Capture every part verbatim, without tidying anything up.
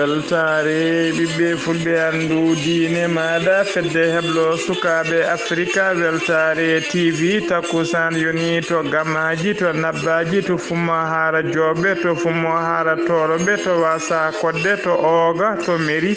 Weltaare ɓiɓɓe fulɓe, anndu diine maaɗa, fedde heblo sukaaɓe Afrika, weltaare T V, takkusaan yoni to Gamaaji, to Nabbaaji, to Fummo Haara Jooɓe, to Fummo Haara Tooroɓe, to Waasa Kodde, to Ooga, to Meri,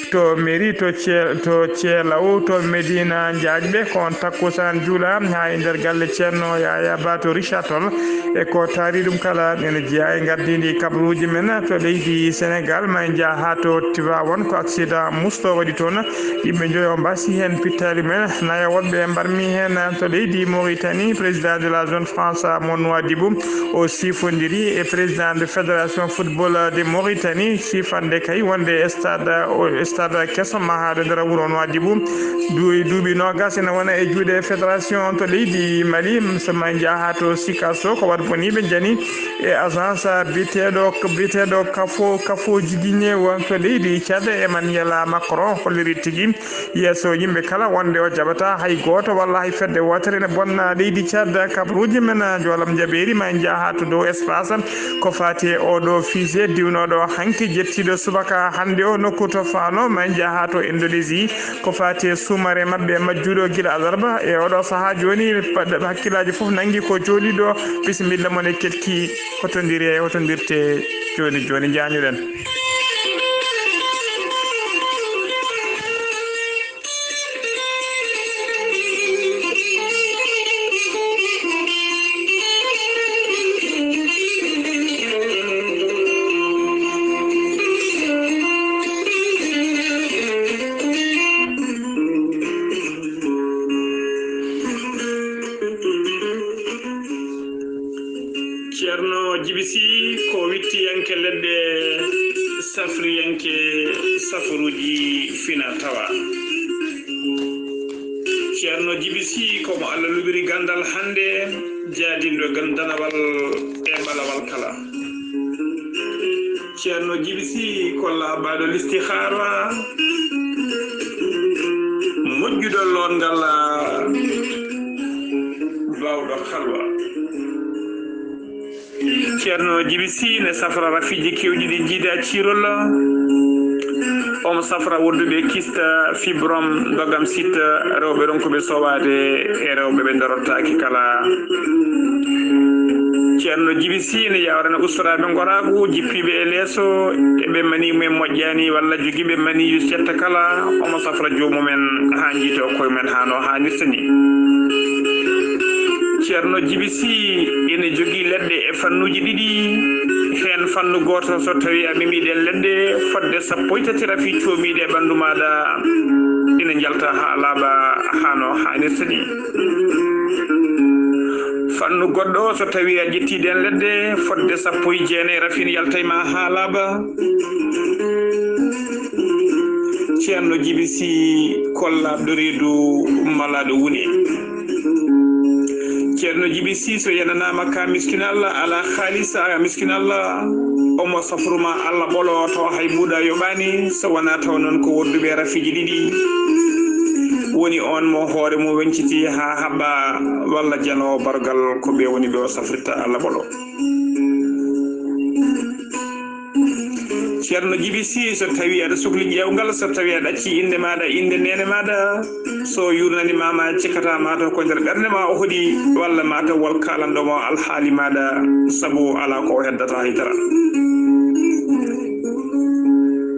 to Meri, to Ceel-, to Ceelaw, to Medina Jaaƴɓe, ko on takkusaan juula haa e nder galle Ceerno Yaya Ba to Richard Toll. E ko taari ɗum kala, ene jeyaa e ngardiindi kabaruuji men to leydi Senegal. Ma en njah haa to Tivaouane, ko accident musto waɗi toon. Yimɓe njoyo mbasi heen pittaali men, nayo woɗɓe mbarmi heen to leydi Mauritanie. Président de la zone franche mo Nouadhibou, o sifondiri e président de fédération football de Mauritanie, sifande kay wonde stade, o stade keso mahaaɗo nder wuro Nouadhibou. Du-, duuɓi noogas ene wona e juuɗe fédération to leydi Mali. So ma en njah haa to Sikasso, ko waɗ boni ɓe njani e agence biyeteeɗo, biyeteeɗo Kafo, Kafo Jigine won to leydi Tchad. Emmanuel Macron holliri tigi yeeso yimɓe kala wonde o jaɓata hay gooto walla hay fedde wootere ene bonna leydi Tchad. Kabaruuji men, joolam jaɓeeri. Ma en njah haa to dow espace, ko faati e oɗo fusée diwnooɗo hanki, jettiiɗo subaka hannde o nokku to Faano. Ma en njah haa to Indonésie, ko faati e sous-marin maɓɓe majjuɗo gila alarba. E oɗo sahaa jooni, pa-, hakkillaaji fof nanngi ko jooɗiiɗo. Bisimilla mon e keɗki, hotondiri e hotondirte jooni jooni, njaañuɗen. Ceerno Jibi Sih ko wittiyanke leɗɗe, safriyanke safaruuji fina tawa. Ceerno Jibi Sih ko mo Allah luɓiri ganndal hannde, jaadinɗo ganndanawal e balawal kala. Ceerno Jibi Sih ko laaɓaaɗo listihaara, moƴƴuɗo loorngal, baawɗo halwa. Ceerno Jibi Sih ne safra rafiiji keewɗi ɗi jiida ciirol. Omo safra wonduɓe kista, fibrome, ndogam sita, rewɓe ronkuɓe sowaade e rewɓe ɓe ndorotaaki kala. Ceerno Jibi Sih ne yawrana ustoraaɓe ngoraagu, jippiiɓe e leeso, e ɓe mani mumen moƴƴaani walla jogiiɓe maniyu setta kala. Omo safra joomum en haa njiita koye mum en haa no haanirta ni. Ceerno Jibi Sih ene jogii leɗɗe e fannuuji ɗiɗi. Heen fannu gooto, so tawii a memii ɗeen leɗɗe, fotde sappo e tati rafi coomiiɗe e ɓanndu maaɗa ina njalta haa laaɓa haa no haanirta ni. Fannu goɗɗo, so tawii a ƴettii ɗeen leɗɗe, fotde sappo e jeenayi rafi ina yalta e ma haa laaɓa. Ceerno Jibi Sih, kollaaɗo reedu, malaaɗo wune. Ceerno Jibi Sih, so yenanaama ka miskin Allah, alaa haalis, a miskin Allah, omo safruma Allah ɓolo, tawa hay mbuuɗa yoɓaani, so wonaa taw noon ko wonduɓe rafiiji ɗiɗi. Woni oon mo hoore mum weñciti haa haɓɓa, walla janoowo bargal, ko ɓe woni ɓe o safrirta Allah ɓolo. Ceerno Jibi Sih, so tawii aɗa sukli ƴeewngal, so tawii aɗa accii innde maaɗa, innde neene maaɗa, so yuurnani ma, ma cikkataa ma taw ko nder ɓernde ma o hoɗi, walla ma taw won kaalanɗo mo alhaali maaɗa, sabu alaa ko o heddata hay dara.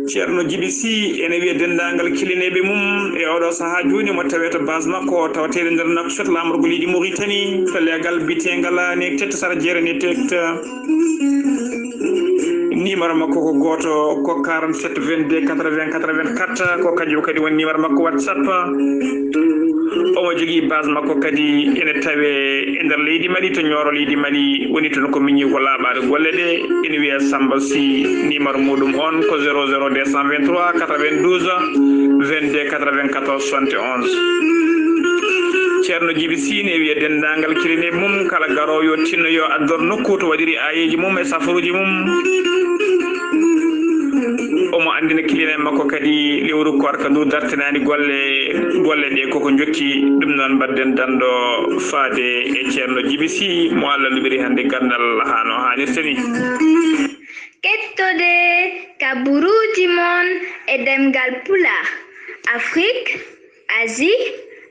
Ceerno Jibi Sih ene wiya denndaangal kilineeɓe mum e oɗo sahaa jooni, mo tawee to base makko tawateeɗo nder Nouakchott, laamorgo leydi Mauritanie, to leegal biteengal ne tette sara jeere ne tette. Numéro makko ko gooto, ko quarante-sept vingt-deux quatre-vingts quatre-vingt-quatre, ko kanjum kadi woni numéro makko WhatsApp. Omo jogii base makko kadi ene tawee e nder leydi Mali, to Nioro leydi Mali, woni toon ko miñi ko laaɓaade golle ɗe. Ene wiya Samba Sy, numéro muɗum on ko zéro zéro deux cent vingt-trois quatre-vingt-douze vingt-deux quatre-vingt-quatorze soixante et onze. Ceerno Jibi Sih ne wiya denndaangal kilineeɓe mum, kala garoowo yo tinno yo addor nokku to waɗiri aayeeji mum e safaruuji mum. Omo anndina kilineeɓe makko kadi lewru koorka ndu dartinaani golle, golle ɗe koko njokki. Ɗum noon mbaɗden danndo faade e Ceerno Jibi Sih mo Allah luɓiri hannde ganndal haa no haanirta ni. Kettode Kaburuuji mon e ɗemngal Pulaar, Afrik, Asie,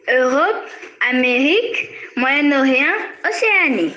Europe, Amérique, Moyen-Orient, Océanie.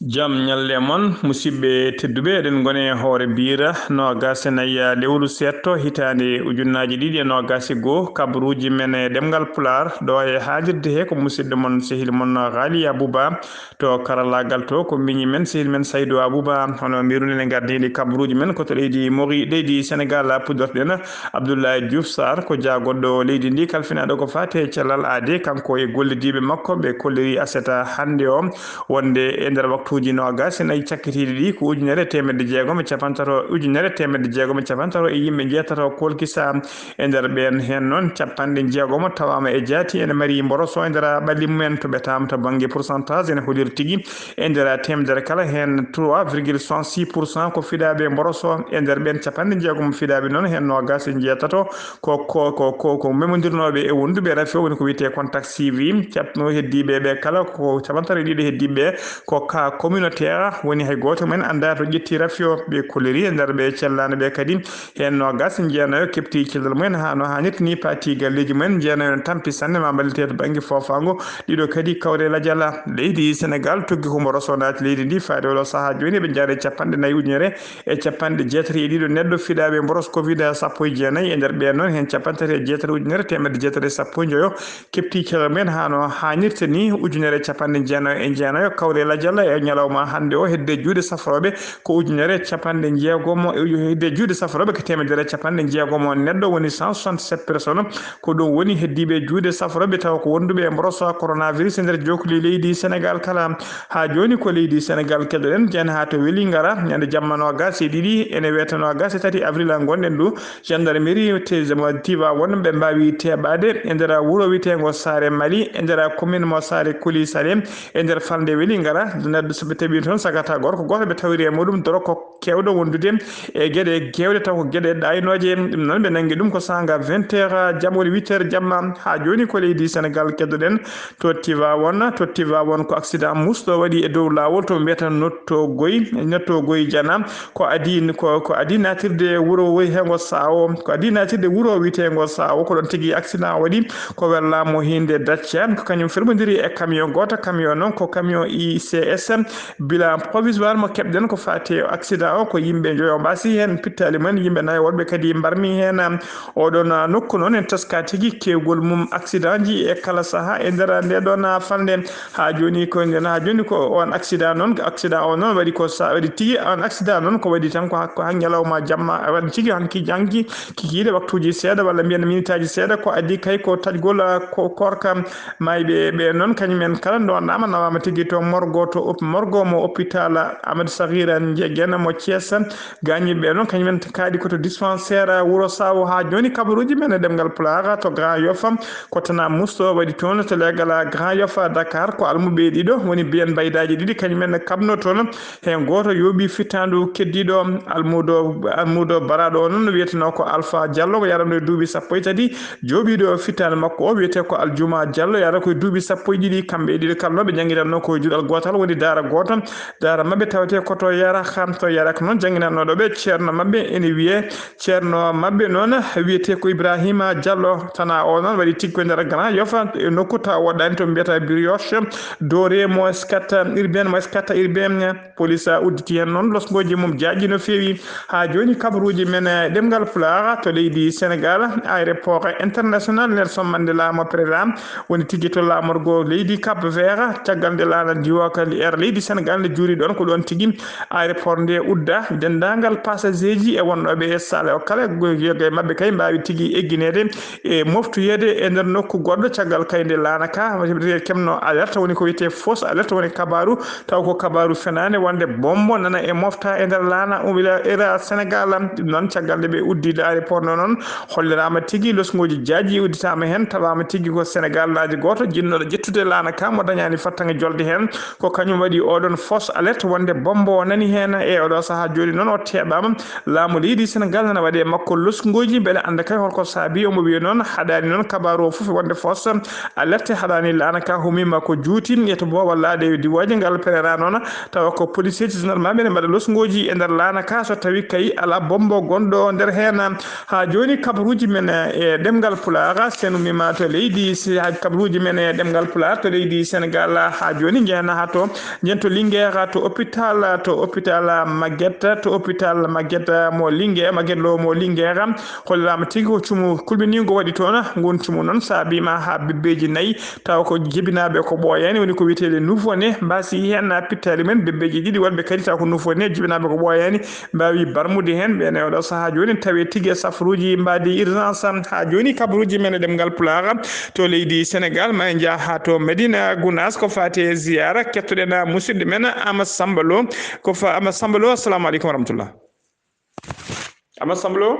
Jam ñalle mon, musidɓe tedduɓe, eɗen ngoni e hoore biira noogaas e nayi lewru seeɗto hitaande ujunnaaji ɗiɗi e noogaas e goo. Kabaruuji men e ɗemngal Pulaar ɗo e haalirde he ko musidɗo mon, sehil mon Ghaliya Buba. To karallaagal to ko miñi men, sehil men Saydu Abuba. Hono mbiruɗen e ngardiiɗi kabaruuji men ko to leydi Mori, leydi Senegal puɗɗorɗen. Abdoulaye Diouf Sarr ko jaagonɗo leydi ndi, kalfinaaɗo ko faati e cellal aade, kanko e gollidiiɓe makko ɓe kolliri aset hannde o, wonde e nder waktuuji noogaas e nayi cakkitiiɗi ɗi ko ujunere teemedde jeegom e capantato, ujunere teemedde jeegom e capantato e yimɓe njeetato kolkisa. E nder ɓeen heen noon, capanɗe jeegom tawaama e jaati ene mari mboroso e nder ɓalli mumen, to ɓetaama to bannge pourcentage ene holiri tigi e nder teemedere kala heen trois virgule soixante-six pour cent ko fidaaɓe mboroso. E nder ɓeen capanɗe jeegom fidaaɓe noon, heen noogaas e njeetato ko, ko, ko, ko, ko memondirnooɓe e wonduɓe rafi o, woni ko wiyetee contact suivi. Capanɗe heddiiɓe ɓe kala ko capantato e ɗiɗo heddiiɓe ko cas communautaire, woni hay gooto men anndaa to ƴetti rafi o. Ɓe kolliri e nder ɓe cellaano ɓe kadi, heen noogaas e jeenayo keɓti cellal mumen haa no haanirta ni, paati galleeji mumen, jeenayo ne tampi sanne, ma mballite to bannge foofaango. Ɗiɗo kadi kawre lajal leydi Senegal tuggi ko mboroso naati leydi ndi faade oɗo sahaa jooni, ɓe njaari capanɗe nayi ujunere e capanɗe jeetati e ɗiɗo neɗɗo fidaaɓe mboros covid sappo e jeenayi. E nder ɓeen noon, heen capanɗe tati e jeetati ujunere teemedde jeetati e sappo e njoyo keɓti cellal mumen haa no haanirta ni, ujunere e capanɗe jeenayo e jeenayo kawre lajal e ñalawma hannde o, hedde juuɗe safrooɓe ko ujunere e capanɗe jeegom, hedde juuɗe safrooɓe ko teemedere e capanɗe jeegom neɗɗo, woni cent soixante-sept personnes. Ko ɗum woni heddiiɓe juuɗe safrooɓe tawa ko wonduɓe e mboroso coronavirus e nder jookli leydi Senegal kala. Haa jooni ko leydi Senegal keɗoɗen, jeen haa to Welingara, ñande jamma noogaas e ɗiɗi, ene weeta noogaas e tati avril ngonɗen ɗo. Gendarmerie te-, mo Tivaouane ɓe mbaawi teeɓaade e nder wuro wiyeteengo Saare Mali, e nder commune mo Saare Koli Salem, e nder falnde Welingara. Neɗɗo so ɓe tawi toon sagata gorko gooto, ɓe tawiri e muɗum dorko keewɗo wondude e geɗe keewɗe, taw ko geɗe ɗaaynooje. Ɗum noon, ɓe nanngi ɗum ko saanga vingt heures, jam woni huit heures jamma. Haa jooni ko leydi Senegal keɗoɗen. To Tivaouane, to Tivaouane ko accident musɗo waɗi e dow laawol to mbiyata Notto Goy, Notto Goy Jana. Ko adii, ko, ko adii naatirde wuro wiyeteengo Saawo, ko adii naatirde wuro wiyeteengo Saawo, ko ɗoon tigi accident waɗi. Ko wella mo hinde dacca, ko kañum fermondiri e camion gooto. Camion noon ko camion I C S, bilan provisoire mo keɓɗen ko faati e accident o, ko yimɓe njoyo mbaasi heen, pittaali mumen yimɓe nayo, woɗɓe kadi mbarmi heen. Oɗon nokku noon en teska tigi keewgol mum accident ji e kala saha e nder nde ɗon falnde. Haa jooni ko nden, haa jooni ko on accident noon, accident o noon waɗi ko sa-, waɗi tigi on accident noon ko waɗi tan ko hak-, ko han ñalawma jamma, waɗi tigi hanki janki kikiiɗe waktuuji seeɗa walla mbiyen minitaaji seeɗa, ko adii kay ko taƴgol, ah, ko koorka maayɓe ɓe noon, kañum en kala ndonnaama, nawaama tigi to morgo, to op-, morgo mo hôpital Amadou Sakhir Ndiéguène mo Thiès. Gaañiiɓe ɓe noon, kañum en kaaɗi ko to dispensaire Wuro Sawo. Haa jooni, kabaruuji men e ɗemngal Pulaar to Grand Yoff, ko tana musto waɗi toon to leegal Grand Yoff Dakar, ko almuɓe ɗiɗo woni biyen mbaydaaji ɗiɗi, kañum en kaɓno toon. Heen gooto yooɓi fittaandu keddiiɗo, almuudo, almuudo baraaɗo o noon wiyetenoo ko Alpha Diallo, ko yaranoo e duuɓi sappo e tati, jooɓiiɗo fittaandu makko o wiyetee ko Aljuma Diallo, yara ko e duuɓi sappo e ɗiɗi. Kamɓe e ɗiɗo kala noon ɓe njanngitanno ko e duɗal gootal, woni daara gooto. Daara maɓɓe tawetee ko to Yarak, to Yarak noon jannginannooɗo ɓe ceerno maɓɓe ene wiyee, ceerno maɓɓe noon wiyetee ko Ibrahima Diallo. Tana o noon waɗi tigi ko e nder Grand Yoff, e nokku tawa woɗɗaani to mbiyata Brioche, Doré mo Scat Urbain, mo Scat Urbain. Police udditi heen noon losngooji mum jaaƴi no feewi. Haa jooni, kabaruuji men e ɗemngal Pulaar to leydi Senegal, aéroport international Nelson Mandela mo Pereira, woni tigi to laamorgo leydi Cap Vert, caggal nde laana diiwal Air leydi Senegal nde juuri ɗoon, ko ɗoon tigi aéroport nde udda. Denndaangal passager ji e wonnooɓe e salle o kala, yoga e maɓɓe kay mbaawi tigi eggineede e moftoyeede e nder nokku goɗɗo, caggal kay nde laana ka keɓno alerte, woni ko wiyetee fausse alerte, woni kabaaru taw ko kabaaru fenaande, wonde bombo nana e mofta e nder laana Air Senegal. Ɗum noon, caggal nde ɓe uddiide aéroport nde noon, holliraama tigi losngooji jaaƴi udditaama heen, tawaama tigi ko Senegal laaji gooto jinnooɗo ƴettude laana ka mo dañaani fattaŋe jolde heen, ko kañum waɗi Oɗon fos alerte wonde bombo o nani heen e oɗo sahaa. Jooni noon o teeɓaama, laamu leydi Senegal nana waɗe makko losngooji, mbele annda kay holko saabi. Omo wiya noon haɗaani noon kabaaru o fof wonde fos alerte, haɗaani laana ka humima ko juuti e to boowal laaɗe e diwaaji ngal perera noon, tawa ko policeeji gendarmeɓe ne mbaɗa losngooji e nder laana ka, so tawi kay ala bombo gonɗo nder heen. Haa jooni kabaruuji men e ɗemngal Pulaar, sen ummima to leydi, si haa kabaruuji men e ɗemngal Pulaar to leydi Senegal, haa jooni njehen haa to, njehen to Linguère, to hôpital, to hôpital Maguette, to hôpital Maguette mo Linguère, Maguette Lo mo Linguère, holliraama tigi ko cumu kulɓiniingo waɗi toon. Ngun cumu noon saabiima haa bebbeeji nayi, tawa ko jibinaaɓe ko ɓooyaani, woni ko wiyeteeɗe nouveau-né, mbaasi heen pittaali men, bebbeeji ɗiɗi wonɓe kadi tawa ko nouveau-né, jibinaaɓe ko ɓooyaani, mbaawi barmude heen. Ɓeen e oɗo sahaa jooni tawi tigi e safaruuji mbaadi urgence. Haa jooni kabaruuji men e ɗemngal Pulaar to leydi Senegal, ma en njah haa to Medina Gounass ko faati e ziyaara. Kettoɗen, ah, musidɗo men Ama Samba Lo. Ko fa Ama Samba Lo, assalamu aleykum wa rahmatullah. Ama Samba Lo?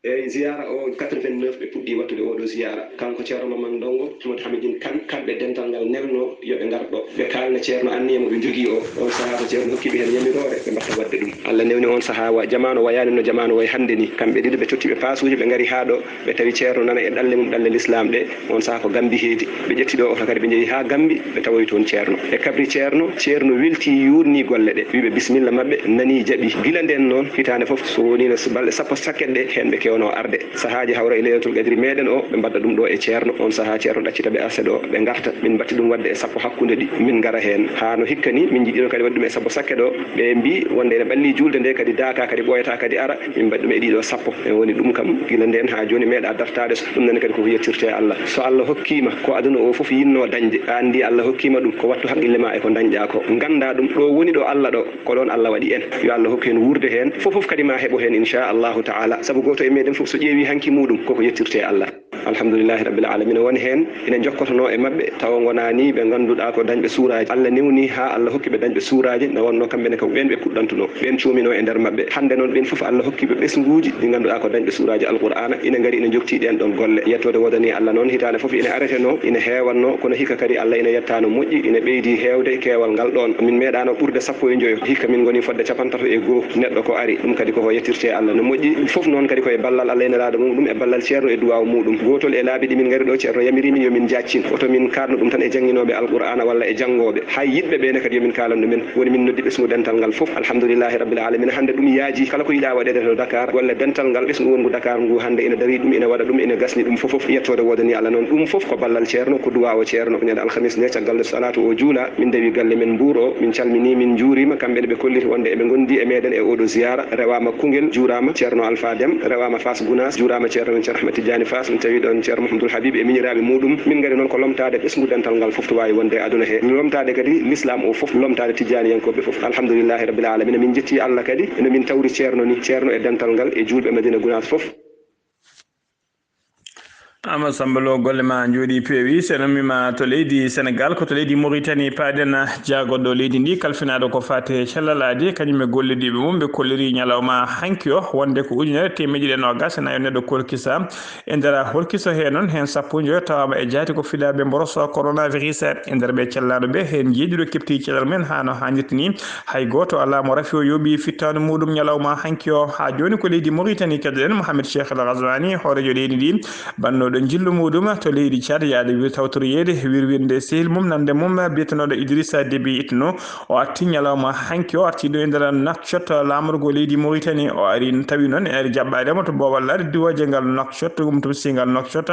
Eyi, ziyaara o quatre-vingt-neuf ɓe puɗɗi wattude oɗo ziyaara. Kanko Ceerno Mamman Ndongo, Amadou Hamidine Kane, kamɓe dental ngal nelno yo ɓe ngar ɗo. Ɓe kaalna Ceerno anniya mo ɓe njogii o. On sahaa so Ceerno hokki ɓe heen yamiroore, ɓe mbaɗta waɗde ɗum. Allah newni on sahaa wa-, jamaanu wayaani no jamaanu wayi hannde ni. Kamɓe ɗiɗo ɓe totti ɓe paasuuji, ɓe ngari haa ɗo, ɓe tawi Ceerno nana e ɗalle mum, ɗalle Lislaam ɗe. On sahaa ko Gambi heedi. Ɓe ƴetti ɗo oto kadi ɓe njehi haa Gambi, ɓe tawoyi toon Ceerno. Ɓe kabri Ceerno, Ceerno welti, yuurni golle ɗe. Wi ɓe bisimilla maɓɓe, nani jaɓi. Gila ndeen noon, hitaande fof so woni no balɗe sappo sakket ɗe, heen ɓe kewnoo arde. Sahaaji hawra e Laylatul Qadri meɗen o, ɓe mbaɗa ɗum ɗo e Ceerno. On sahaa Ceerno ɗaccita ɓe arse ɗo, ɓe ngarta. Min mbatti ɗum waɗde e sappo hakkunde ɗi, min ngara heen. Haa no hikka ni, min njiɗino kadi waɗde ɗum e sappo sakke ɗo. Ɓe mbi wonde ene ɓalli juulde nde kadi daaka kadi ɓooyata kadi ara, min mbaɗi ɗum e ɗiɗo sappo. E woni ɗum kam, gila ndeen haa jooni meeɗa dartaade. So ɗum nani kadi koko yettirte Allah. So Allah hokkiima ko aduna o fof yinno dañde, a anndi Allah hokkiima ɗum, ko wattu haqqille ma e ko dañɗa ko. Ngannda ɗum, ɗo woni ɗo Allah ɗo. Ko ɗoon Allah waɗi en. Yo Allah hokku en wuurde heen. Fof fof kadi ma heɓo heen, inchallahu taala. Sabu gooto e meɗen fof so ƴeewi hanki muɗum, koko yettirte Allah. Alhamdulillahi rabbil alamina. Won heen ina jokkotono e maɓɓe, tawa ngonani ɓe ngannduɗaa ko dañɓe suuraaji. Allah newni haa Allah hokki ɓe dañɓe suuraaji, nde wonno kamɓe ne ko ɓeen ɓe puɗɗantuno. Ɓeen cuumino e nder maɓɓe. Hannde noon ɓeen fof Allah hokki ɓe ɓesnguuji ɗi ngannduɗaa ko dañɓe suuraaji Alqur'aana, ina ngari ina jokti ɗeen ɗoon golle. Yettoode woodani Allah noon, hitaande fof ina areteno, ina heewanno, kono hikka kadi Allah ina yetta no moƴƴi, ina ɓeydi heewde keewal ngal ɗoon. Min meeɗaano ɓurde sappo e njoyo, hikka min ngoni fodde capantato e goo neɗɗo ko ari. Ɗum kadi koko yettirte Allah no moƴƴi. Fof noon kadi ko e ballal Allah e Nelaaɗo mum ɗum, e ballal Ceerno e duwaaw muɗum. Gootol e laabi ɗi min ngari ɗo, Ceerno yamiri min yo min jaccin. Oto min kaarno ɗum tan e jannginooɓe Alqur'aana walla e janngooɓe. Hay yiɗɓe ɓe ne kadi yo min kaalan ɗumen. Woni min noddi ɓesngu dental ngal fof. Alhamdulillahi rabbil alamina. Hannde ɗum yaaji, kala ko yiɗa waɗeede to Dakar, golle dental ngal, ɓesngu wonngu Dakar ngu hannde ina darii ɗum, ina waɗa ɗum, ina gasni ɗum fof fof. Yettoode woodani Allah noon. Ɗum fof ko ballal Ceerno, ko duwaawo Ceerno. Ñande alhamis nde, caggal nde salaatu o juula, min ndewi galle men Mbuur o, min calmini, min njuurima. Kamɓe ne ɓe kolliti wonde eɓe ngondi e meɗen e oɗo ziyaara. Rewaama Koungheul, juuraama Ceerno Alpha Dème, rewaama Fass Gounass, juuraama Ceerno men Ceerno Ahmed Tidiane Fass, min tawi ɗoon Ceerno Mahamadul Habib e miñiraaɓe muɗum. Min ngari noon ko lomtaade ɓesngu dental ngal fof to waawi wonde e aduna he. Lomtaade kadi l'islam o fof, lomtaade tijjaaniyankooɓe fof. Alhamdulillahi rabbil alamina. Min njetti Allah kadi no min tawri Ceerno ni, Ceerno e dental ngal e juulɓe Madina Gounass fof. Ama Samba Lo, golle ma njooɗi peewi. Sen ummima to leydi Senegal, ko to leydi Mauritanie paaɗen. Jaagoɗo leydi ndi kalfinaɗo ko fate cellal aadi, kañum e gollidiiɓe mum, ɓe kolliri ñalawma hanki o wonde ko ujunere teemeɗe ɗiɗi e noogas e nayo neɗɗo kolkisa. E nder holkiso he noon, heen sappo e njoyo tawama e jaati ko filaaɓe mboroso coronavirus. E nder ɓe cellaɗo ɓe, heen jeeɗiɗo kepti cellal men haa no haanirta ni. Hay gooto alaa mo rafi o yooɓi fittaandu muɗum ñalawma hanki o. Haa jooni ko leydi Mauritanie keddoɗen Mohamed Cheikh El Ghazouani, hooreejo leydi ndi, bannoɗo njillu muɗum to leydi Tchad, yaade wir-, tawtoroyeede wirwirnde sehil mum, nande mum biyetenooɗo Idrissa Déby Itno. O arti ñalawma hanki o, arti ɗo e nder Nouakchott, laamorgo leydi Mauritanie. O ari, tawi noon ene jaɓɓaade mo to boowal laaɗe diwaaji ngal Nouakchott, ɗum to singal Nouakchott.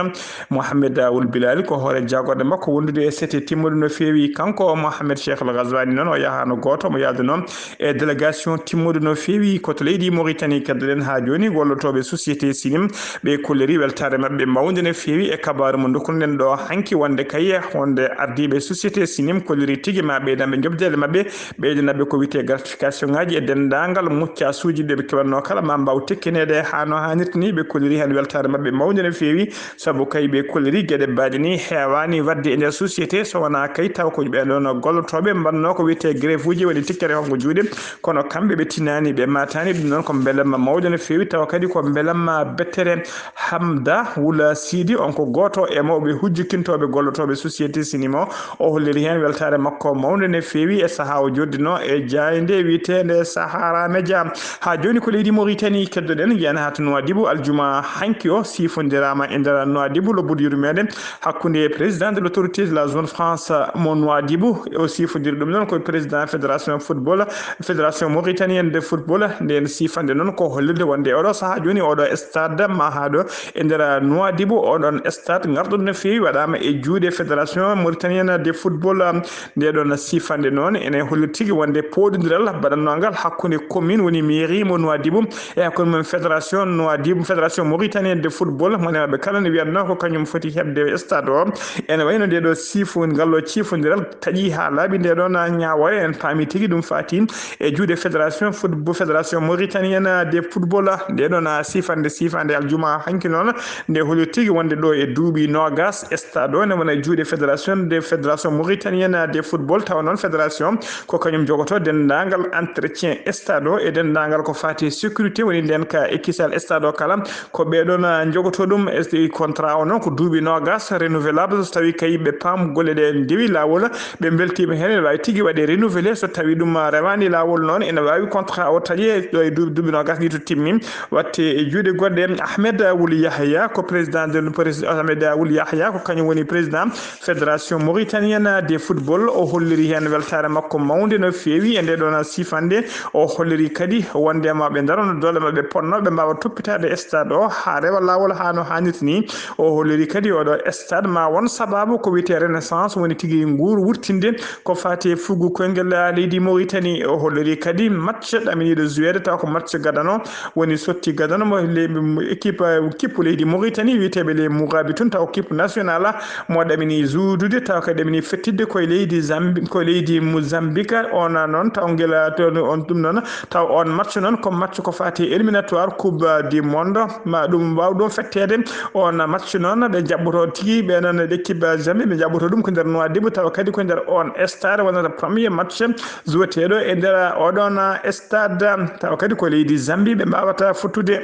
Mohamed Ould Bilali ko hoore jagorɗe makko wondude e sete timmude no feewi. Kanko Mohamed Cheikh El Ghazouani noon, o yahaano gooto, mo yaaduno e délégation timmude no feewi. Ko to leydi Mauritanie keddoɗen haa jooni, gollotooɓe société Sinim, ɓe kolliri weltaare maɓɓe mawnde no feewi e kabaaru mo ndokkunoɗen ɗo hanki wonde kay, wonde ardiiɓe société Sinim kolliri tigi ma ɓeydanɓe njoɓdeele maɓɓe, ɓeydanɓe ko wiyetee gratification ngaji e denndaangal muccasuuji ɗi ɓe keɓatnoo kala ma mbaaw tekkineede haa no haanirta ni. Ɓe kolliri heen weltaare maɓɓe mawnde no feewi. Sabu kay ɓe kolliri geɗe baaɗe ni heewaani waɗde e nder société, so wonaa kay taw ko ɓeen ɗoon gollotooɓe mbaɗnoo ko wiyetee grève uji, waɗi tikkere honngo juuɗe, kono kamɓe ɓe tinaani, ɓe maataani. Ɗum noon ko mbelamma mawɗo no feewi, tawa kadi ko mbelamma bettere. Hamda Wula Sy Sidi, on ko gooto e mawɓe hujjikintooɓe gollotooɓe Société Cinimo. O holliri heen weltaare makko mawnde no feewi e sahaa o jooɗdinoo e jaaynde wiyeteende Sahara Media. Haa jooni ko leydi Mauritanie keddoɗen, njiyan haa to Nouadhibou, aljuma hanki o siifondiraama e nder Nouadhibou, lobbudu yurmeende hakkunde président de l'autorité de la zone franche mo Nouadhibou. O siifondiri ɗum noon ko président fédération football, fédération mauritanienne de football. Nden siifande noon ko hollirde wonde oɗo sahaa jooni oɗo stade ma haa ɗo e nder Nouadhibou, oɗon stade ngarɗo no feewi waɗaama e juuɗe fédération mauritanienne de football. Nde ɗon siifande noon ene holli tigi wonde pooɗondiral baɗannongal hakkunde commune woni mairie mo Nouadhibou e hakkunde mum fédération Nouadhibou, fédération mauritanienne de football, mo ne maɓɓe kala ne wiyatnoo ko kañum foti heɓde stade o. Ene wayno nde ɗo siifo, ngal ɗo ciifondiral taƴi haa laaɓi nde ɗon ñaawoore. En paami tigi ɗum faati e juuɗe fédération football, fédération mauritanienne de football. Nde ɗon siifande, siifande aljuma hanki noon, nde holli tigi wonde ɗo e duuɓi noogas stade o ne wona e juuɗe fédération de, fédération mauritanienne de football, tawa noon fédération ko kañum jogoto denndaangal entretien stade o e denndaangal ko faati e sécurité, woni nden ka e kisal stade o kala. Ko ɓeɗon, ah, jogoto ɗum, e contrat o noon ko duuɓi noogas renouvelable. So tawi kay ɓe paam golle ɗe ndewi laawol, ɓe mbeltiima heen, ene waawi tigi waɗe renouvelé. So tawi ɗum, ah, rewaani laawol noon, ene waawi contrat o taƴe ɗo e duuɓi, duuɓi noogas ɗi to timmi, watte e juuɗe goɗɗe. Ahmed Wul Yahya ko président de, président Ahmed Wul Yahya ko kañum woni président fédération mauritanienne de football. O holliri heen weltaare makko mawnde no feewi e nde ɗon siifande. O holliri kadi wondema ɓe ndarono doole maɓɓe ponno ɓe mbaawa toppitaade stade o haa rewa laawol haa no haanirta ni. O holliri kadi oɗo stade ma won sababu ko wiyetee renaissance, woni tigi nguur wurtinde ko faati e fuggu koyngel leydi Mauritanie. O holliri kadi match ɗaminiiɗo joueede taw ko match gadano, woni sotti gadano mo le-, mo équipe, eh, kippu leydi Mauritanie wiyeteeɓe les Mourabitoun, taw kippu national mo ɗamini juudude, taw kadi ɗamini fettidde koye leydi Zambi, koye leydi Mozambique. On noon taw ngel, to on ɗum noon, taw on match noon ko match ko faati éliminatoire coupe du monde, ma ɗum waaw ɗo fetteede. On match noon ɓe jaɓɓoto tigi ɓe noon équipe Zambi ɓe jaɓɓoto ɗum ko nder Nouadhibou, taw kadi ko nder on stade wonata premier match joueteeɗo e nder oɗon stade, tawa kadi ko leydi Zambi ɓe mbawata fottude.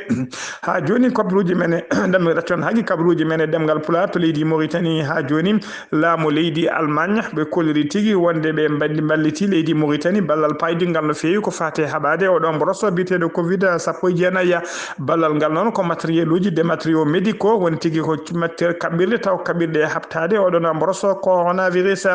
Haa jooni kabaruuji men e ɗammi ɗaccon hagi kabaruuji men e ɗemngal Pulaar to leydi Mauritanie. Haa jooni laamu leydi Allemagne ɓe kolliri tigi wonde ɓe mballi-, mballiti leydi Mauritanie ballal paydingal no feewi ko faati e haɓaade oɗon mboroso biyeteeɗo covid sappo e jeenayi. Ballal ngal noon ko matériel uji, des matériaux médicaux, woni tigi ko matériel kaɓɓirɗe taw kaɓɓirɗe e haɓtaade oɗon mboroso coronavirus.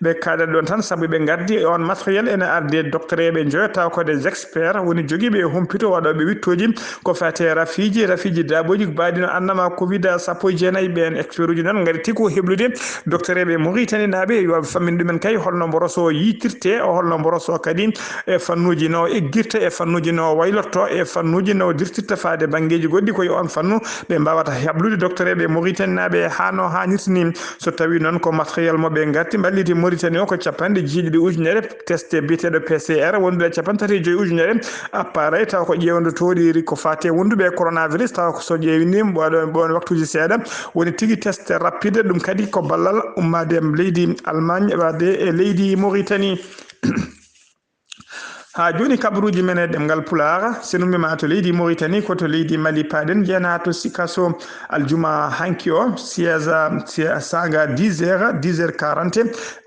Ɓe kaaɗat ɗon tan sabu ɓe ngaddi on matériel ene ardi e doctereeɓe njoyo taw ko des experts woni jogiiɓe e humpito waɗooɓe wittooji ko faati e rafiiji, rafiiji daaɓooji baaɗi no annama covid sappo e jeenayi. Ɓeen expert uji noon ngari tigi ko heblude doctereeɓe Mauritanie naaɓe yo ɓe fammin ɗumen kay holno mboroso yiitirte, holno mboroso kadi e fannuuji no eggirta, e fannuuji no waylorto, e fannuuji no dirtirta faade banngeeji goɗɗi. Ko e on fannu ɓe mbawata hablude doctereeɓe Mauritanie naaɓe haa no haanirta ni. So tawi noon ko matériel mo ɓe ngarti mballiti Mauritanie o ko capanɗe jeeɗiɗi ujunere test biyeteeɗo P C R wondude e capanɗe tati e joyi ujunere appareil taw ko ƴeewndo tooɗiiri ko faati e wonduɓe e coronavirus taw ko so ƴeewi ni ɓoɗo, ɓon waktuuji seeɗa woni tigi test rapide. Ɗum kadi ko ballal ummaade leydi Allemagne waade e leydi Mauritanie. Haa jooni kabaruuji men e ɗemngal Pulaar, so nummi ma to leydi Mauritanie, ko to leydi Mali paaɗen, njeena to Sikasso aljuma hanki o, siège, siège, saanga dix heures, dix heures quarante,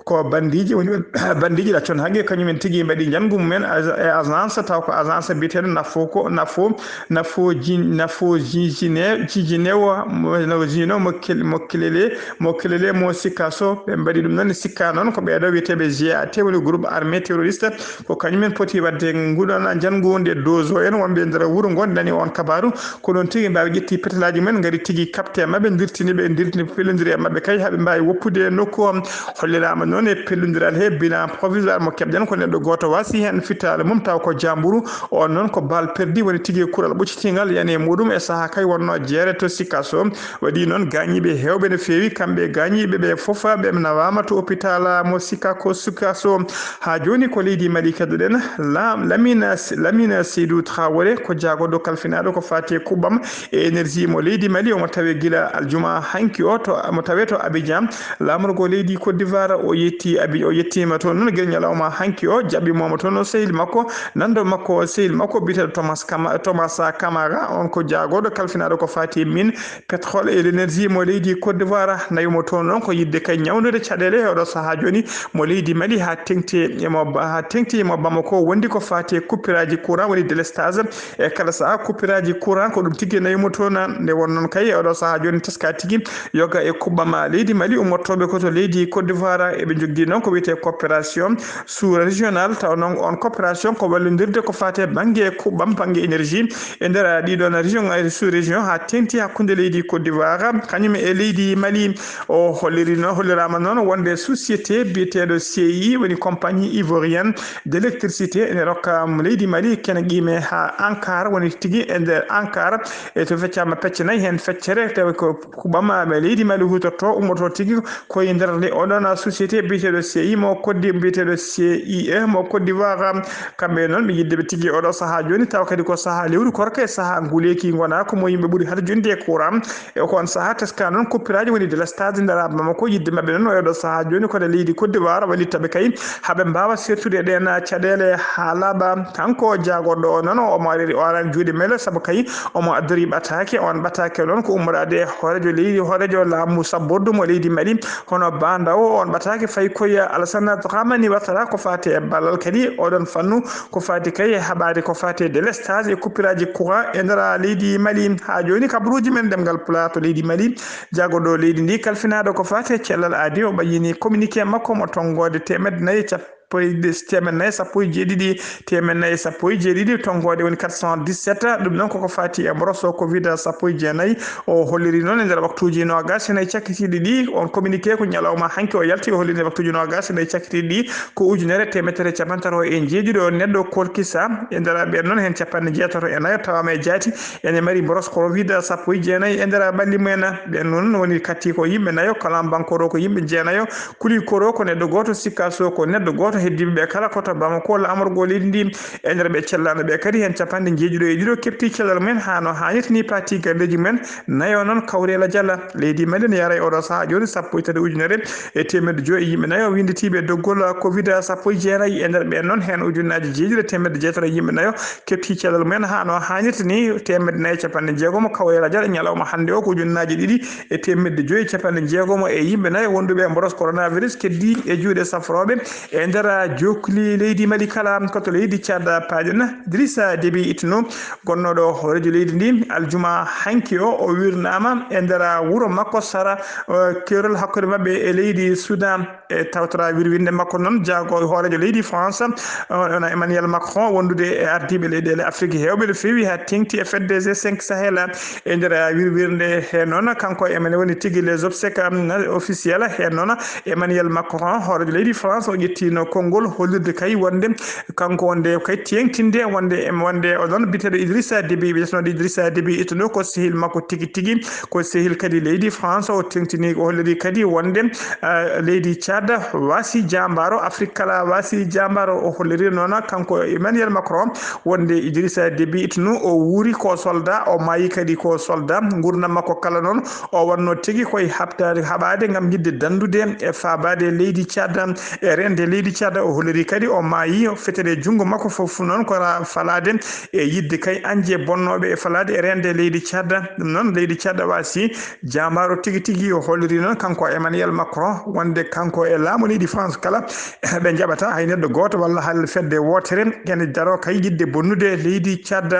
ko bandiiji woni, bandiiji ɗaccon hannge, kañumen tigi mbaɗi njanngu mumen e agence, taw ko agence biyeteeɗo Nafo ko, Nafo, Nafo Ji-, Nafo Ji-, Jine-, Jijinewo, mo, no Jino mo Kel-, mo Kelele, mo Kelele, mo Sikasso, ɓe mbaɗi ɗum noon, sikka noon ko ɓeeɗo wiyeteeɓe G A T, woni groupe armé terroriste, ko kañumen poti waɗde nguɗon njanngu nde dozo en wonɓe e nder wuro ngo nani on kabaru, ko ɗon tigi mbaawi ƴetti petelaaji mumen, ngari tigi kapte e maɓɓe, ndirtini ɓe, ndirtini pellondiri e maɓɓe kay, haa ɓe mbaawi woppude e nokku o. Holliraama noon e pellondiral he bilan provisoire mo keɓɗen, ko neɗɗo gooto wasi heen fittaale mum, taw ko Jamburu, on noon ko balle perdue, woni tigi kural ɓoccitingal yani e muɗum e sahaa kay wonno jeere to Sikasso. Waɗi noon gaañiiɓe heewɓe no feewi, kamɓe gaañiiɓe ɓe fof ɓe nawaama to hôpital mo Sikako Sikasso. Haa jooni ko leydi Mali keddoɗen, Lam-, Lamine, Lamine Seydou Traoré ko jaagoɗo kalfinaaɗo ko faati e kuɓɓam e énergie mo leydi Mali, omo tawee gila aljuma hanki o to, mo tawee to Abidjan, laamorgo leydi Côte d'Ivoire. O yetti abi o yettiima toon noon gel ñalawma hanki o, jaɓɓimooma toon o sehil makko, nanndo makko o sehil makko biyeteeɗo Thomas Kama-, Thomas Kamara, on ko jaagooɗo kalfinaaɗo ko faati e mine, pétrole et l'énergie mo leydi Côte d'Ivoire. Nawi mo toon noon ko yiɗde kay ñawndude caɗeele e oɗo sahaa jooni mo leydi Mali haa teŋti e mo, haa teŋti e mo Bamako, wondi ko faati e coupuraaji courant, woni délestage. E kala sahaa coupuraaji courant ko ɗum tigi nawi mo toon. Nde won noon kay e oɗo sahaa jooni teska tigi yoga e kuɓɓam leydi Mali ummottooɓe ko to leydi Côte d'Ivoire, eɓe njogii noon ko wiyetee coopération sous-régionale, taw noon on coopération ko wallondirde ko faati e bannge kuɓɓam, bannge énergie e nder ɗiɗon région e sous-région haa teŋti hakkunde leydi Côte d'Ivoire kañum e leydi Mali. O holliri noon, holliraama noon wonde société biyeteeɗo C I, woni compagnie ivoirienne d'électricité, ene rokka leydi Mali kene qiime haa Ankara, woni tigi e nder Ankara, e to feccaama pecce nayi, heen feccere tawi ko kuɓɓam leydi Mali huutorto, ummoto tigi ko e nder nde oɗon société biyeteeɗo C I mo Côte d'I-, biyeteeɗo C I E mo Côte d'Ivoire. Kamɓe noon ɓe yiɗde ɓe tigi oɗo sahaa jooni, tawa kadi ko sahaa lewru korka e sahaa nguleeki, ngonaa ko mo yimɓe ɓuri harjude e courant. E ko on sahaa teska noon coupuraaji woni délestage ndara Bamako, yiɗde maɓɓe noon o oɗo sahaa jooni ko e leydi Côte d'Ivoire wallitta ɓe kay haa ɓe mbaawa sertude e ɗeen caɗeele haa laaɓa. Kanko jaagorɗo o noon o maariri o arani juuɗe mele sabu kay omo addori ɓataake. On ɓataake noon ko ummoraade e hooreejo leydi, hooreejo laamu sabbordu mo leydi Mali, hono Bandaw. On ɓataake fayi ko e Alassane Dramane Ouattara ko faati e ballal kadi oɗon fannu, ko faati kay e haɓaade ko faati e délestage e coupuraaji courant e nder leydi Mali. Haa jooni kabaruuji men ɗemngal Pulaar to leydi Mali, jaagorɗo leydi ndi kalfinaaɗo ko faati e cellal aadi o ɓayyini communiqué makko mo tonngoode teemedde nayi e cap-, teemedde nayi sappo e jeeɗiɗi, teemedde nayi sappo e jeeɗiɗi tonngoode woni quatre cent dix-sept. Ɗum noon koko faati e mboros o covid sappo e jeenayi. O holliri noon e nder waktuuji noogaas e nayi cakkitiiɗi ɗi, on communiqué ko ñalawma hanki o yalti, o holliri e waktuuji noogaas e nayi cakkitiiɗi ɗi ko ujunere teemedere capanɗe tati e jeeɗiɗo neɗɗo kolkisa. E nder ɓeen noon heen capanɗe jeetato e nayo tawaama e jaati ene mari mboros covid sappo e jeenayi e nder ɓalli mumen. Ɓeen noon woni katti ko yimɓe nayo, kalambankoro ko yimɓe jeenayo, kulikoro ko neɗɗo gooto, sikkaso ko neɗɗo gooto, heddiiɓe ɓe kala ko to Bamako laamorgo leydi ndi. E nder ɓe cellaano ɓe kadi heen capanɗe jeeɗiɗo e ɗiɗo keɓti cellal mumen haa no haanirta ni, paati ganndeeji mumen. Nayo noon kawreela jala leydi Mali ne yara e oɗo sahaa jooni sappo e tati ujunere e teemedde joyi e yimɓe nayo winnditiiɓe doggol covid sappo e jeenayi. E nder ɓeen noon heen ujunnaaji jeeɗiɗi e teemedde jeetato e yimɓe nayo keɓti cellal mumen haa no haanirta ni, teemedde nayi e capanɗe jeegom kawreela jala ñalawma hannde o ko ujunnaaji ɗiɗi e teemedde joyi e capanɗe jeegom e yimɓe nayo wonduɓe e mboros coronavirus keddi e juuɗe safrooɓe. E nder jokkuli leydi Mali kala ko to leydi Tchad paaɗen, Idrissa Déby Itno, gonnooɗo hooreejo leydi ndi, aljuma hanki o, o wirnaama e nder wuro makko Sara, eh, keerol hakkunde maɓɓe e leydi Sudan. E tawtoraa wirwirnde makko noon, jaago hooreejo leydi France, eh, wona Emmanuel Macron, wondude e ardiiɓe leyɗeele Afrik heewɓe no feewi haa teeŋti e fedde G cinq Sahel. E nder wirwirnde he noon, kanko Emmanuel woni tigi les obsèques, um, officielles. He noon, Emmanuel Macron, hooreejo leydi France, o ƴettiino konngol hollirde kay wonde kanko wonde kay teeŋtinde wonde, wonde oɗon biyeteeɗo Idrissa Déby, wiyeteeɗo Idrissa Déby Itno ko sehil makko tigi tigi, ko sehil kadi leydi France. O teeŋtini, o holliri kadi wonde, ah, leydi Tchad waasi jaambaaro, Afrik kala waasi jaambaaro. O holliri noon kanko Emmanuel Macron wonde Idrissa Déby Itno o wuuri ko soldat, o maayi kadi ko soldat. Nguurndam makko kala noon o wonno tigi koye haɓtaade, haɓaade ngam yiɗde danndude e faabaade leydi Tchad, e reende leydi Tchad. O holliri kadi o maayi, fetere junngo makko fof noon ko ra-, falaade e yiɗde kay añde bonnooɓe e falaade e reende leydi Tchad. Ɗum noon leydi Tchad waasi jaambaaro tigi tigi. O holliri noon kanko Emmanuel Macron wonde kanko e laamu leydi France kala ɓe njaɓata hay neɗɗo gooto walla hay fedde wootere ene daro kay yiɗde bonnude leydi Tchad.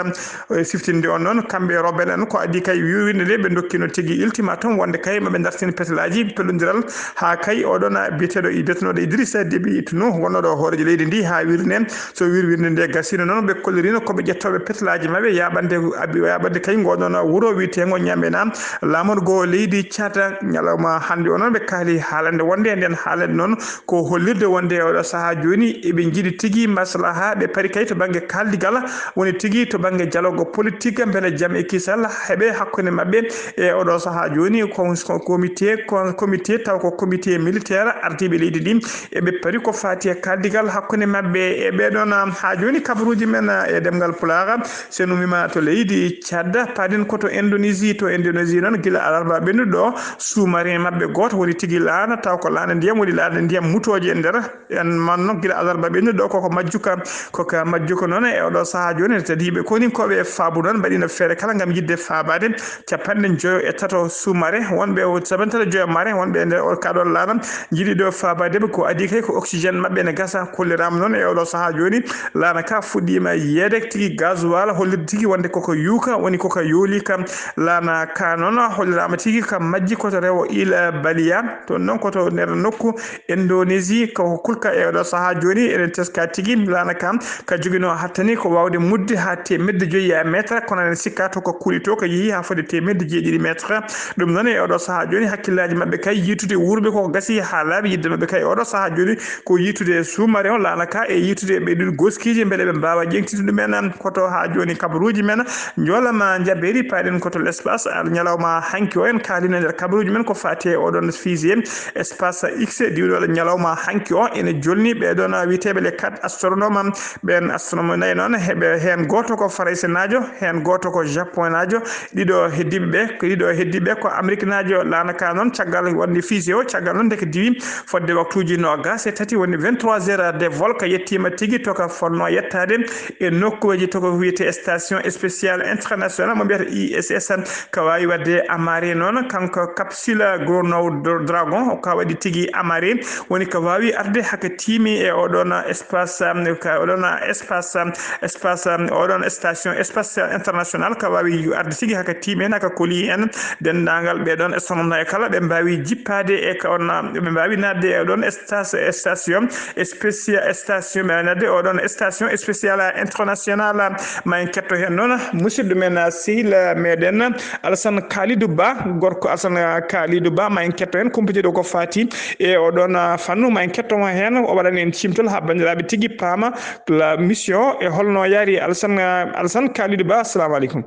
E siftinde on noon, kamɓe e rewɓe en ko adii kay wirwirnde nde ɓe ndokkino tigi ultimatum wonde kay maɓe dartin petelaaji pellondiral haa kay oɗon biyeteeɗo, biyetenooɗo Idrissa Déby Itno wonnooɗo hooreejo leydi ndi haa wirne. So wirwirnde nde gasino noon, ɓe kollirino ko ɓe ƴettooɓe petelaaji maɓɓe yaaɓande, abi-, yaaɓande kay ngoo ɗoon wuro wiyeteengo Ñamena, laamorgo leydi Tchad. Ñalawma hannde o noon ɓe kaali haalande wonde e nden haalande noon ko hollirde wonde e oɗo sahaa jooni eɓe njiɗi tigi maslaha, ɓe pari kay to bannge kaaldigal, woni tigi to bannge dialogue politique, mbele jam e kisal heɓe hakkunde maɓɓe e oɗo sahaa jooni. Ko, ko comité, ko comité, taw ko comité militaire ardiiɓe leydi ndi, eɓe pari ko faati e kaldigal hakkunde maɓɓe e ɓee ɗoon, haa jooni kabaruuji men e ɗemngal Pulaar. So en ummiima to leydi Tchad, paaɗen ko to Indonésie. To Indonésie noon, gila alarba ɓennuɗo ɗo, sous-marin maɓɓe gooto woni tigi laana, taw ko laana ndiyam, woni laana ndiyam mutooje e nder. En man noon, gila alarba ɓennuɗo ɗo, koko majjuka, koko majjuka noon e oɗo sahaa jooni, ene tadi yimɓe koni ko ɓe faabu noon, mbaɗiino feere kala ngam yiɗde faabaade capanɗe njoyo e tato sous-marin wonɓe o, capanɗe tato e joyo marin wonɓe e nder o kaɗon laana. Njiɗi ɗo faabaade ɓe ko adii kay ko oxygène maɓɓe ene gasa. Kolliraama noon e oɗo sahaa jooni, laana ka fuɗɗiima yeedeede tigi, gasoil hollirde tigi wonde koko yuuka, woni koko yooli ka. Laana ka noon holliraama tigi ka majji ko to rewo Île Baliya, toon noon ko to nder nokku Indonésie, ko kulka e oɗo sahaa jooni. Eɗen teska tigi laana ka, ka joginoo hattani ko waawde mutde haa teemedde joyi mètre, kono eɗen sikka to ko kuuli to ko yehi haa fotde teemedde jeeɗiɗi mètre. Ɗum noon e oɗo sahaa jooni, hakkillaaji maɓɓe kay yiytude wuurɓe koko gasi haa laaɓi. Yiɗde maɓɓe kay oɗo sahaa jooni ko yiytude sous-marin o laana ka e yiytude e ɓee ɗiɗo goskiiji mbele ɓe mbaawa ƴeeŋtinde ɗum en. Koto haa jooni kabaruuji men njoolama njaɓeeri, paaɗen ko to l'espace. Al ñalawma hanki o en kaalino e nder kabaruuji men ko faati e oɗon fusée Espace X. Diwɗo ñalawma hanki o ene jolni ɓee ɗoon wiyeteeɓe les quatre astronomes. Ɓeen astronome nayi noon, heɓe heen gooto ko faraysenaajo, heen gooto ko japonaajo, ɗiɗo heddiiɓe ɓe, ko ɗiɗo heddiiɓe ko ameriknaajo. Laana ka noon, caggal wonde fusée o, caggal noon nde ko diwi fodde waktuuji noogas e tati, woni vingt-trois heures de vol, ka yettiima tigi to ka fotnoo yettaade e nokkuuji to ko wiyetee Station Spatiale Internationale, mo mbiyata I S S, ka waawi waɗde amarré noon, kanko capsule Gros Nord Dragon, ka waɗi tigi amarré, woni ka waawi arde haka tiimi e oɗon espace, um, ka oɗon espace, um, espace, um, oɗon station spatiale internationale, ka waawi arde tigi haka tiimi en, haka koli en. Denndaangal ɓee ɗoon astronome e kala, ɓe mbaawi jippaade e ka on, ɓe mbaawi naatde e ɗoon sta-, station spécia-, station, ɓe mbaawi naatde oɗon station spatiale internationale. Ma en ketto heen noon musidɗo men, sehil meɗen Alassane Kalidou Ba, gorko Alassane Kalidou Ba, ma en ketto heen kumpitiiɗo ko faati e oɗon fannu, ma en ketto mo heen, o waɗana en cimtol haa banndiraaɓe tigi paama la mission e holno yaari. Alassane, Alassane Kalidou Ba, assalamu aleykum.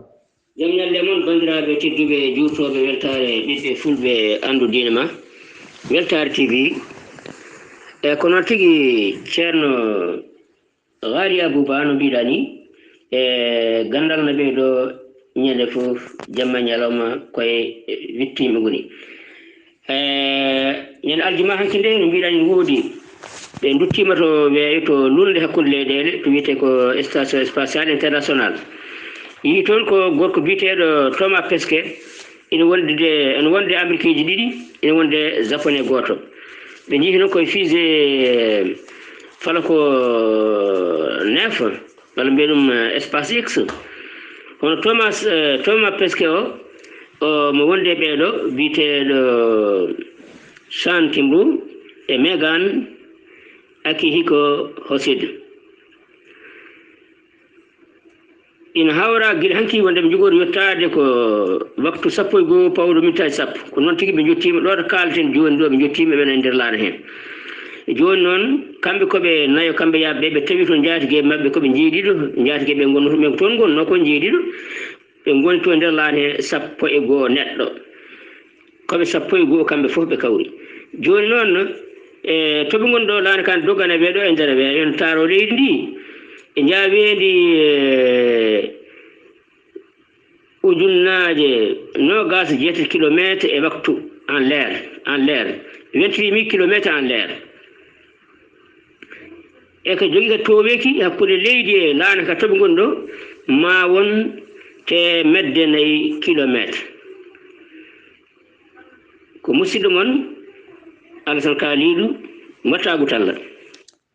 Jam ñalle mon, banndiraaɓe tedduɓe, juurtooɓe weltaare ɓiɓɓe fulɓe, anndu diine ma, Weltaare T V. E ko noon tigi, Ceerno Ghali Abouba, no mbiɗa ni, e ganndal no ɓeydo ñande fof, jamma ñalawma, koye witti yimɓe ngoni. E ñande aljuma hanki nde, no mbiɗa ni, woodi, ɓe nduttiima to weeyo, to lulnde hakkunde leyɗeele, to wiyetee ko Station Spatiale Internationale. Yii toon ko gorko biyeteeɗo Thomas Pesquet, ina wonde, ina wonde Amerikeeji ɗiɗi, ina wonde Japonais gooto. Ɓe njehi noon koye fusée Falcon neuf, walla mbiye ɗum, eh, Space X. Hono Thomas, eh, Thomas Pesquet o, o mo wonde e ɓeeɗo, biyeteeɗo Sean Kimbrough e Megan Akihiko Hoshide. Ina hawra gila hanki wonde ɓe njogori yottaade ko waktu sappo e goo pawɗo mintaaji sappo. Ko noon tigi ɓe njottiima ɗo to kaalten jooni ɗo, ɓe njottiima ɓen e nder laana heen. Jooni noon, kamɓe ko ɓe nayo, kamɓe yaaɓe ɓe, ɓe tawi toon njaatige maɓɓe ko ɓe njeeɗiɗo, njaatige ɓe ngonno toon, ɓe toon ngonno ko njeeɗiɗo. Ɓe ngoni toon nder laana heen sappo e goo neɗɗo. Ko ɓe sappo e goo kamɓe fof ɓe kawri. Jooni noon, e to ɓe ngoni ɗo, laana kan dogana ɓe ɗo e nder weeyo, ene taaro leydi ndi, e njaaweendi, e ujunnaaje noogaas e jeetati kilomeeter e waktu en l'air, en l'air, vingt-huit mille kilomètres en l'air. E ko jogii ka tooweeki hakkunde leydi e laana ka to ɓe ngoni ɗo, ma won teemedde nayi kilomeeter. Ko musidɗo mon, Alassane Kalidou, mo Taagu Talla.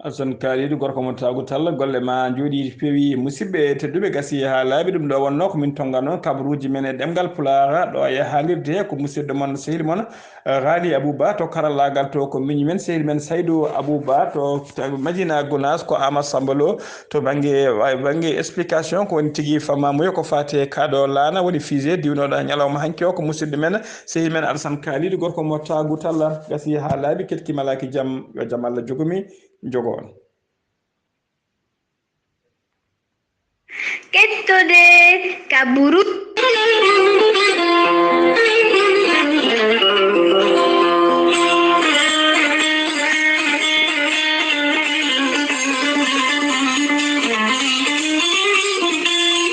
Alassane Kalidou, gorko mo Taagu Talla, golle ma njooɗii, peewi. Musidɓe tedduɓe, gasi haa laaɓi. Ɗum ɗo wonnoo ko min tonnganoo kabaruuji men e ɗemngal Pulaar, ɗo e haalirde ko musidɗo mon, sehil mon, Ghali Abouba. To karallaagal to ko miñi men, sehil men Saydou Abouba, to, to Madina Gounass ko Ama Samba Lo. To bannge, bannge explication, ko woni tigi famaamuya ko faati e kaɗo laana, woni fusée diwnooɗo ñalawma hanki o, ko musidɗo men, sehil men Alassane Kalidou, gorko mo Taagu Talla. Gasi haa laaɓi, keɗki malaaki jam, yo jam Allah jogomi, jogo on. Kettoɗen kaburu.